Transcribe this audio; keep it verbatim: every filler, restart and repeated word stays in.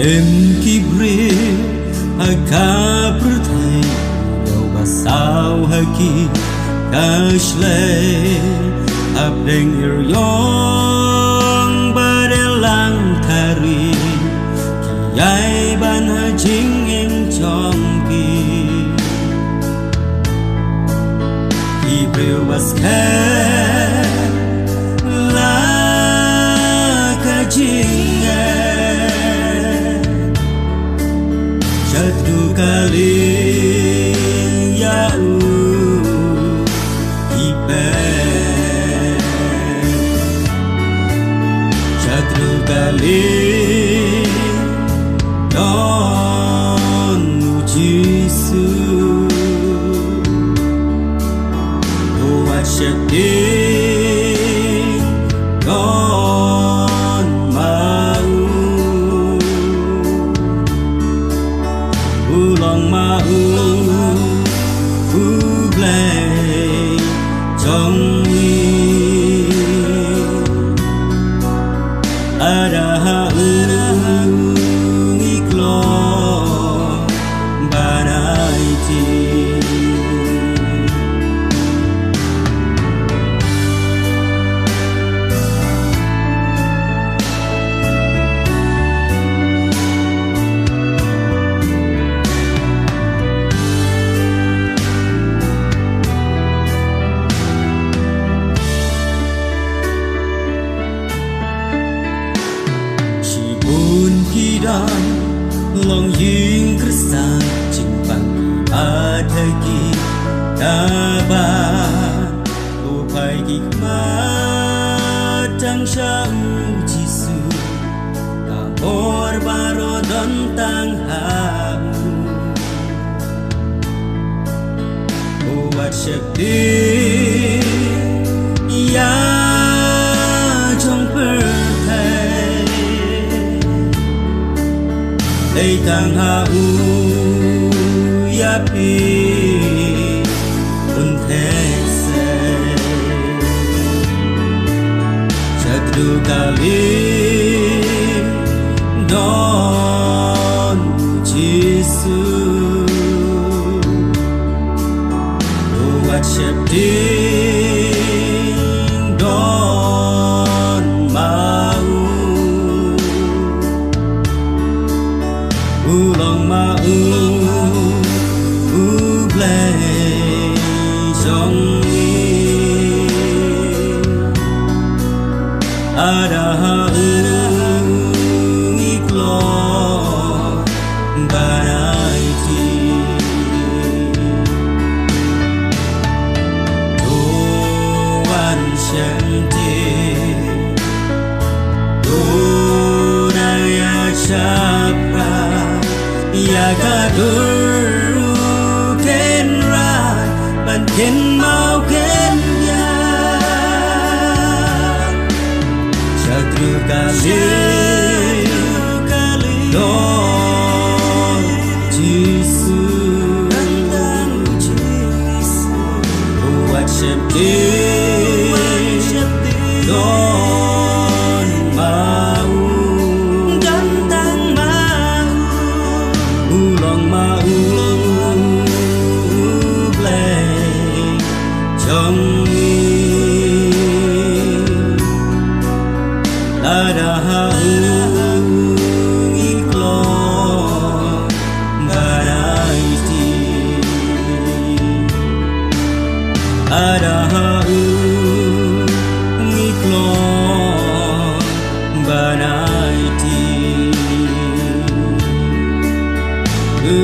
Em ki briew ha ka pyrthei, ïoh ba saw ha ki ka shlei, hapdeng ïoh ïong ba dei lang thari, ki ïai ban ha jingim jong ki. Ki briew ba skhem la ka jingeh, shatru ka lieh ïa u ki pep. Shatru ka lieh don u Jisu. U wat sheptieng don ma u. U long ma u, u Blei jong ngi. Ada ha u ngi kloi ban aiti. Shibun ki don longïing Khristan, jingpang ki bad ha ki da ban. U phai ki khmat tang sha u Jisu, ka bor baroh don tang ha u. U wat sheptieng ïa jong pyrthei, dei tang ha u ïa phi un theh sei. Shatru ka lieh don u Jisu. U wat sheptieng don ma u. U long ma u, u Blei jong ngi. Ada ha u ngi kloi ban aiti. To wan sheptieng, to nang ïa shaphrang ïa ka dur u Kynrad ban kynmaw kyndiah. Shatru ka lieh don Jisu. U wat sheptieng don ma u. U long ma u, u Blei jong ngi. Ada ha u ngi kloi ban aiti. Ada ha u ngi kloi ban aiti. U